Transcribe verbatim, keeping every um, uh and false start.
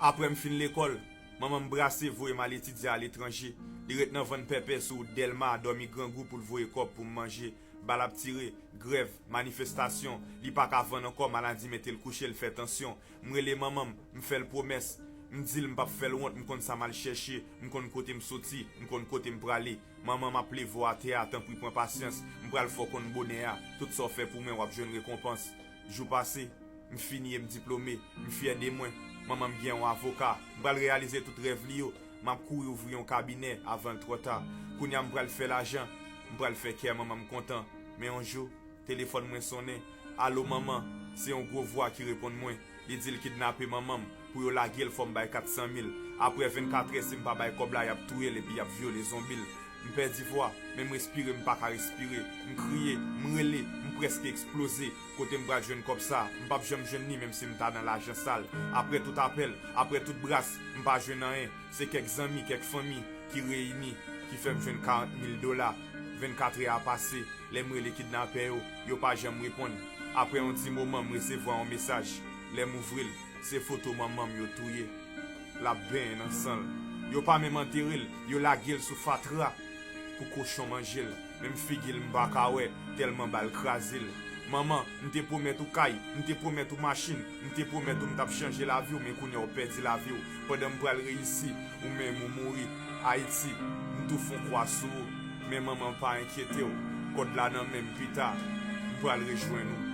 Apre m fin lekòl, manman m brase voye m al etidye aletranje. Li ret nan vann pèpè sou wout Dèlma, dòmi grangou pou l voye kòb pou m manje. Bal ap tire, grèv, manifestasyon, li pa ka vann ankò, maladi mete l kouche, l fè tansyon. M rele manman m, m fè l pwomès. M di l m p ap fè l wont, m konn sa m al chèche, m konn kote m soti, m konn kote m prale. Manman, m ap leve w atè a, tanpri pran pasyans. M pral fè w konn bonè a. Tout sa w fè pou mwen, w ap jwenn rekonpans. Jou pase, m fini e m diplome. M fyè de mwen. Manman m gen yon avoka. M pral reyalize tout rèv li yo. M ap kouri ouvri yon kabinè avan l twò ta. Kounye a m pral fè lajan. M pral fè kè manman m kontan. Men yon jou, telefòn mwen sonnen. Alo manman, se yon gwo vwa ki reponn mwen. Li di l kidnape manman m. Pou yo lage l, fò m bay kat san mil. Apre vennkatrè, si m pa bay kòb la, y ap touye l epi y ap vyole zonbi l. M pèdi vwa, men m respire, m pa ka respire. M kriye, m rele, m prèske eksploze. Kote m pral jwenn kòb sa? M p ap janm jwenn li, menm si m ta nan lajan sal. Apre tout apèl, apre tout bras, m pa jwenn anyen. Se kèk zanmi, kèk fanmi ki reyini, ki fè m jwenn karant mil dola. Vennkatrè a pase, lè m rele kidnapè yo, yo pa janm reponn. Apre yon ti moman, m resevwa yon mesaj. Lè m ouvri l, se foto manman m yo touye. L ap benyen nan san l. Yo pa menm antere l, yo lage l sou fatra pou kochon manje l. Menm figi l m pa ka wè, tèlman bal kraze l. Manman, m te pwomèt ou kay, m te pwomèt ou machin, m te pwomèt ou m t ap chanje lavi w, men kounye a w pèdi lavi w. Pandan m pral reyisi, ou menm ou mouri. Ayiti, m tou fon kwa sou ou. Men manman, pa enkyete w, kòd la nan men m, pita, m pral rejwenn ou.